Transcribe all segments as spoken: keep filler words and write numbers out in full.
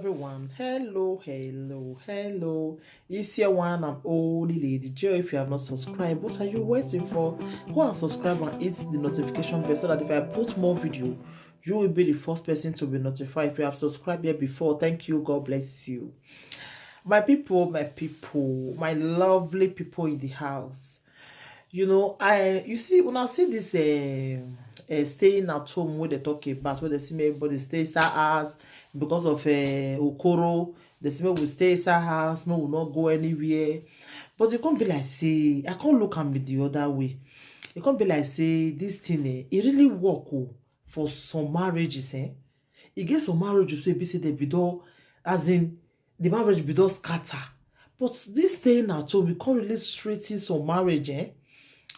Everyone, hello, hello, hello. It's your one and only Lady Joy. If you have not subscribed, what are you waiting for? Go and subscribe and hit the notification bell so that if I put more video, you will be the first person to be notified. If you have subscribed here before, thank you. God bless you. My people, my people, my lovely people in the house. You know, I you see when I see this uh, uh, staying at home, where they talk about, where they see me, everybody stay inside house because of uh, Okoro. They say we stay inside house, no, we not go anywhere. But it can't be like say I can't look at me the other way. It can't be like say this thing, eh, it really work, oh, for some marriages, eh? E get some marriage wey be say they be don, as in, the marriage be don scatter. But this staying at home, we can't really straighten some marriage, eh?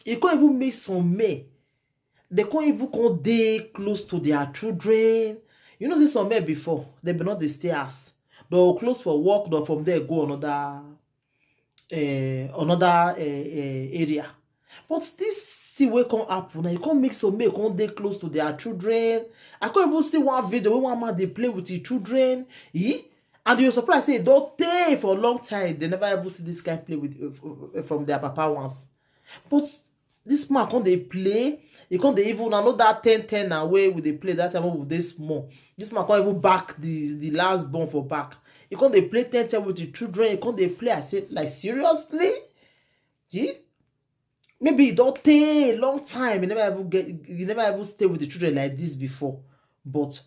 E can't even make some men. They can't even come dey close to their children. You know, see some men before, they be not dey stay house. They will close for work, they from there go another uh, another uh, uh, area. But this thing wey come happen now, e come make some men come dey close to their children. I come even see one video wey one man dey play with his children. Eh? And you're surprised say e don tey for a long time. They never even see this guy play with uh, uh, from their papa once. But this man come dey play. He come dey even another ten ten na wey we dey play that time wey we dey small. This man come even back the the last born for back. He come dey play ten ten with the children. He come dey play. I say, like, seriously? He? Maybe he don tey long time. He never even get. He never even stay with the children like this before. But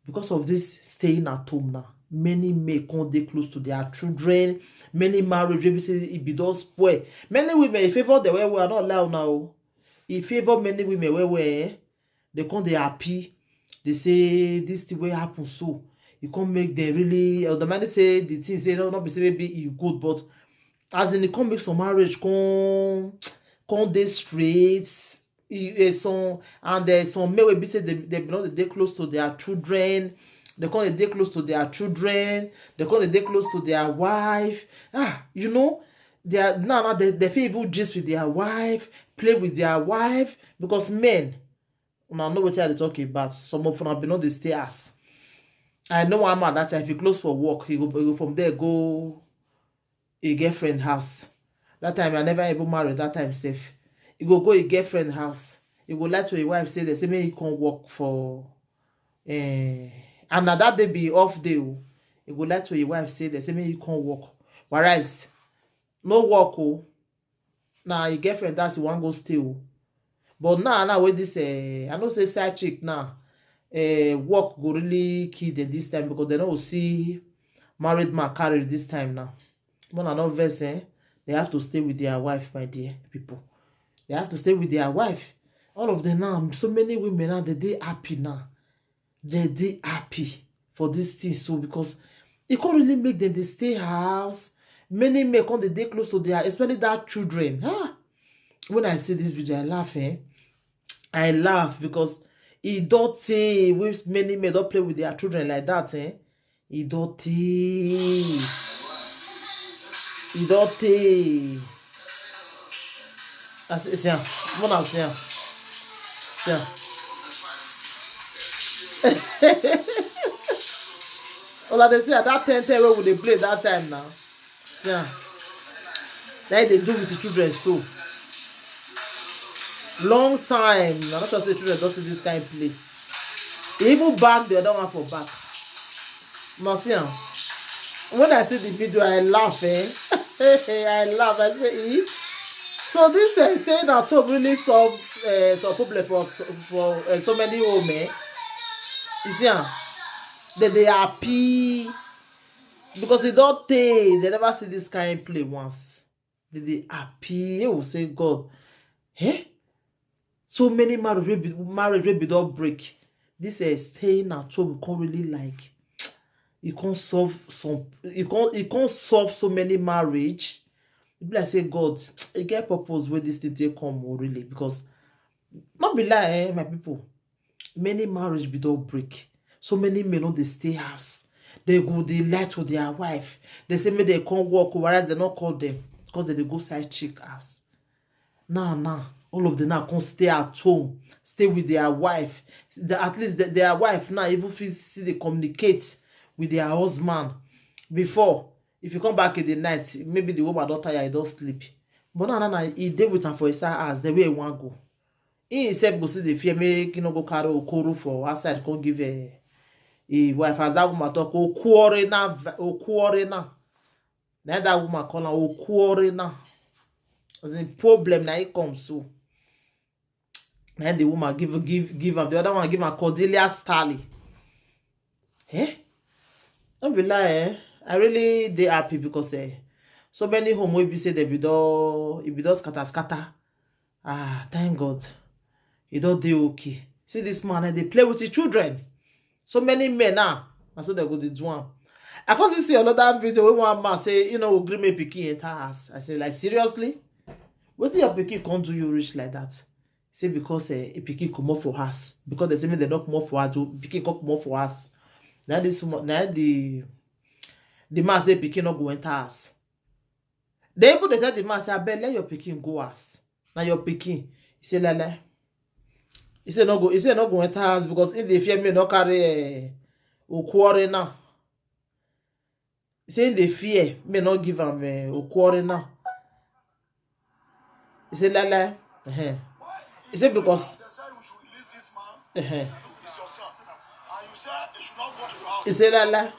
because of this staying at home now, many men come dey close to their children. Many marriage wey be say e be don spoil. Many women, e favour them well well. I no lie una o. E favour many women well well. Eh? They come dey happy. They say this thing wey happen so, e come make them really, or the man say the thing say no, no be say maybe e good, but as in, e come make some marriage come come dey straight. E, eh, some and there's some men wey be say they they be not dey close to their children. They come dey dey close to their children. They come dey dey close to their wife. Ah, you know, they are now now they, they fit even gist with their wife, play with their wife, because men, una know wetin I dey talk about. Some of una be no dey stay house. I know one man that time, if he close for work, he go, he go from there go his girlfriend house. That time I never even marry that time sef. He go go his girlfriend house. He go lie to his wife say they say make he come work for, eh, and na that day be off day o. He go lie to his wife say they say make he come work. Whereas no work o. Na his girlfriend that he wan go stay o. But now, now with this, eh, I know say side chick now, eh, work go really kill them this time because they no go see married man carry this time now. But I no vex, eh? They have to stay with their wife, my dear people. They have to stay with their wife. All of them now, so many women now, they dey happy now. They dey happy for this thing so because e come really make them dey stay house. Many men come dey dey close to their, especially that children. Ah, when I see this video, I laugh, eh? I laugh because e don tey wey many men don play with their children like that, eh? E don tey. E don tey. I say, see am. Mona, see am. See am. Una dey see am, that ten ten wey we dey play that time now. See am. Na im dey do with the children so. Long time. I no sure say children don see this kind play. He even back the other one for back. Now see am. When I see the video, I laugh, eh? I laugh. I say, eh? So this uh, staying at home really solve uh, some problem for for uh, so many home, eh? You see am? They dey happy because e don tey they never see this kind play once. They dey happy. They will say, God, eh? So many marriage wey be marriage wey be don break. This uh, staying at home come really like e come solve some e come e come solve so many marriage. E be like say God, e get purpose wey this thing take come o, really, because no be lie, eh, my people. Many marriage be don break. So many men no dey stay house. They go dey lie to their wife. They say make they come work, whereas they no call them because they dey go side chick house. Now, now, all of them now come stay at home, stay with their wife. The, at least the, their wife now even fit still dey communicate with their husband before. If you come back in the night, maybe the woman don tire, e don sleep. But now, now, now, e dey with am for inside house, the way e wan go. He himself go still dey fear make he no go carry okoro for outside, come give, eh, him wife. As that woman talk, okuore na, okuore na. Na that woman call am okuore na. As in, problem na e come so. Na the woman give, give, give am. The other one give am Cordelia Starley. Eh? No be lie, eh? I really dey happy because, eh, so many home wey be say dem be don, e be don scatter, scatter. Ah, thank God. E don dey okay. See this man, eh, dey play with him children. So many men now, na so dem go dey do am. I come still see another video wey one man say he no go gree make pikin enter house. I say, like, seriously? Wetin your pikin come do you reach like that? Say because, eh, a pikin comot for house, because dem say make dem no comot for house, o, pikin come comot for house. Na this woman, na the, the man say pikin no go enter house. They even dey tell the man say, "Abeg, let your pikin go house. Na your pikin." He say, "Lele." He say no go, he say no go enter house because he dey fear me no carry, eh, okuore now. He say he dey fear me no give am, eh, okuore now. He say, "Lele." Uh-huh. He say because, uh-huh. He say, "Lele."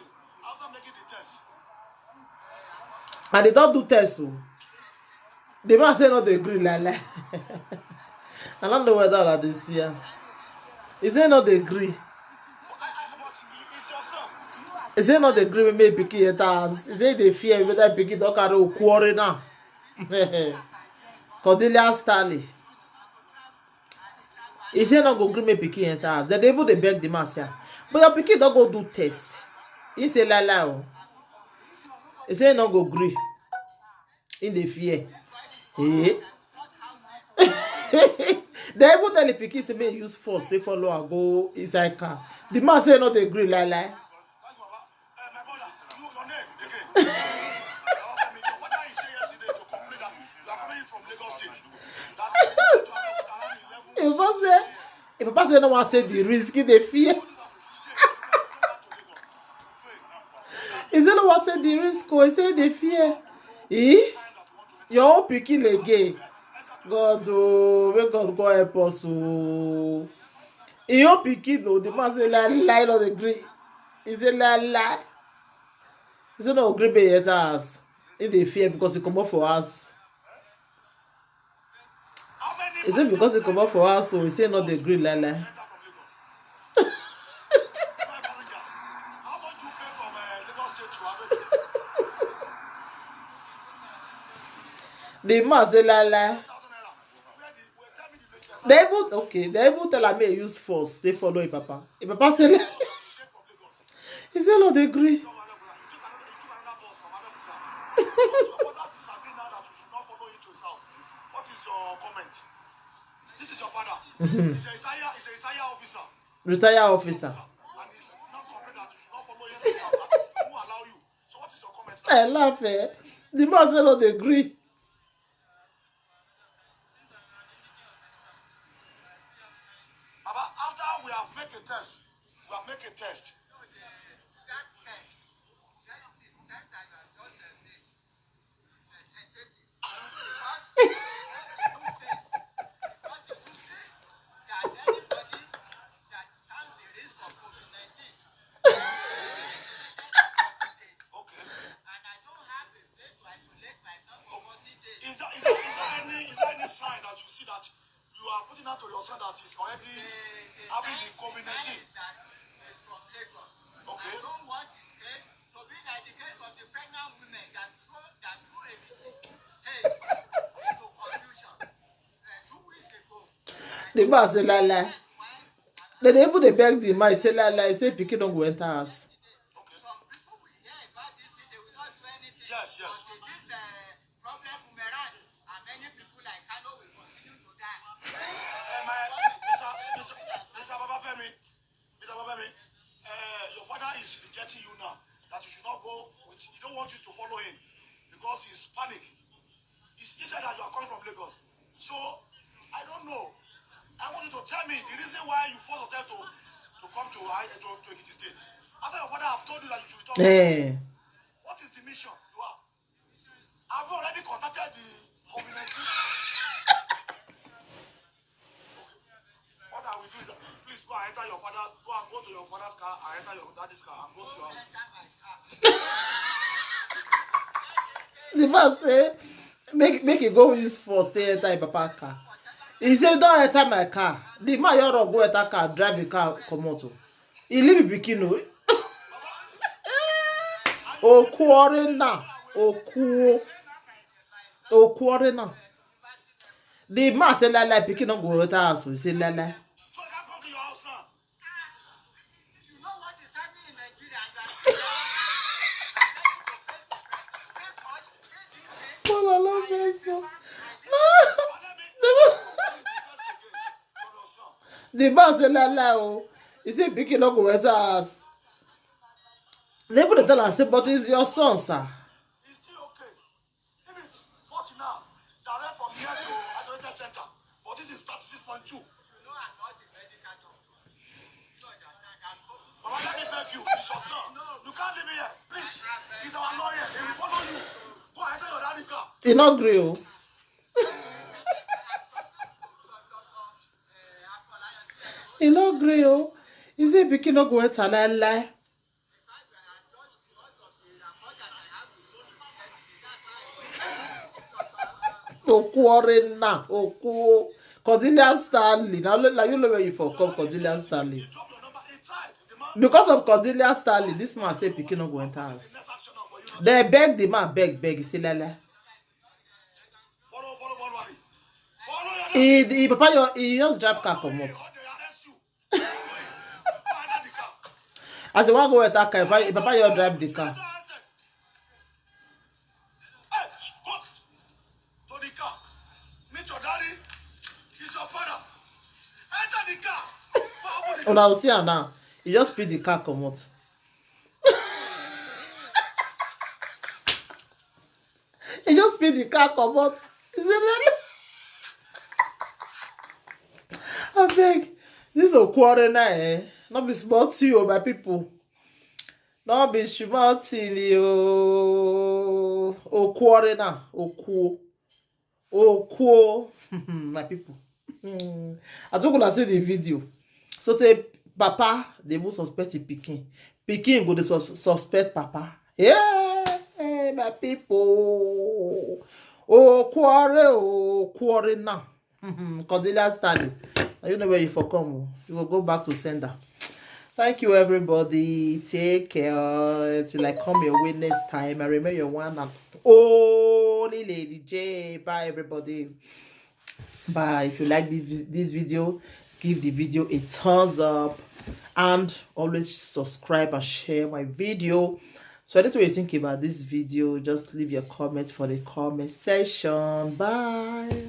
And they don do test o. The man say no dey gree, lele. I don't know whether una dey see am. He say no dey gree. He say no dey gree make pikin enter house. He say dey fear whether pikin don carry okuore now. Cordelia Starley. He say no go gree make pikin enter house. Dem dey even dey beg the man say, "Ah, but your pikin don go do test." He say, "Lie, lie o." He say no go gree. He dey fear. Eh? Dem even tell the pikin say make he use force, they follow and go inside car. The man say no dey gree, lie, lie. If I say, if Papa say no wan take the risk, he dey fear. He say no wan take the risk, oh, he say dey fear. Eh? Your own pikin again. God, oh, may God go help us, oh. Your own pikin, oh, the man say lie, lie, no dey gree. He say lie, lie. He say no gree make he enter house. He dey fear because he comot for house. He say because he comot for house, so he say no dey gree, lie, lie. The man say lie, lie. They even, okay, they even tell am make he use force, they follow him papa. Him papa say lie. He say no dey gree. What is your comment? This is your father. Mm-hmm. He's a retired, he's a retired officer. Retired officer. And he's not complaining that you should not follow him to his house. Who allow you? So what is your comment? I laugh, eh? The man say no dey gree. Baba, after we have make a test, we have make a test. Okay. Is there, is there, is there any, is there any sign that you see that you are putting out to your son that is already having the COVID nineteen? Okay. The man say lie, lie. They dey even dey beg the man, say lie, lie, say pikin don go enter house. Yes, yes. Eh, my, Mister, Mister, Mister Babafemi, Mister Babafemi, eh, your father is rejecting you now. That you should not go with, he don't want you to follow him because he's panic. He, he said that you are coming from Lagos. So, I don't know. I want you to tell me the reason why you forced yourself to, to come to, I, to, to Ekiti State. After your father have told you that you should return, eh, what is the mission you have? Have you already contacted the community? What I will do is, please go and enter your father's, go and go to your father's car and enter your daddy's car and go to your house. The man say, make, make e go use force take enter him papa car. He say, "Don't enter my car." The man, you go enter car, drive the car, come out. He leave the pikin o. Okuore na, oku, okuore na. The man say, "Lie, lie, pikin no go enter house." He say, "Lie, lie." Paul, I love you so. The man say, "Lie, lie, oh." He say, "Pikin no go enter house." They even dey tell am say, "But it's your son, sir." It's still okay. If it's forty now, direct from here to isolated center. But this is thirty-six point two. Mama, let me beg you. It's your son. You can't leave me here. Please. He's our lawyer. He will follow you. Go and enter your daddy car. He no gree o. He no gree o. He say pikin no go enter, lie, lie. Okuore na, okuo. Cordelia Stanley. Now, like, you know where you for come, Cordelia Stanley. Because of Cordelia Stanley, this man say pikin no go enter house. They beg the man, beg, beg. He say, "Lie, lie." He, he, papa, your, he just drive car comot. As he wan go enter car, papa, papa, you drive the car. Una go see am now. He just speed the car comot. He just speed the car comot. He say, "Lele." Abeg, this Okuore na, eh? No be small thing o, my people. No be small thing o. Okuore na, okuo. Okuo. My people. Hmm. I took una see the video. So say papa, they will suspect the pikin. Pikin go dey sus-, suspect papa. Yeah, my people. Okuore, Okuore now. Cordelia Stanley. Now you know where you for come o. You will go back to sender. Thank you, everybody. Take care. Till I come your way next time. I remember your one and only Lady J. Bye, everybody. Bye. If you like this, this video, give the video a thumbs up and always subscribe and share my video. So anything you think about this video, just leave your comments for the comment section. Bye.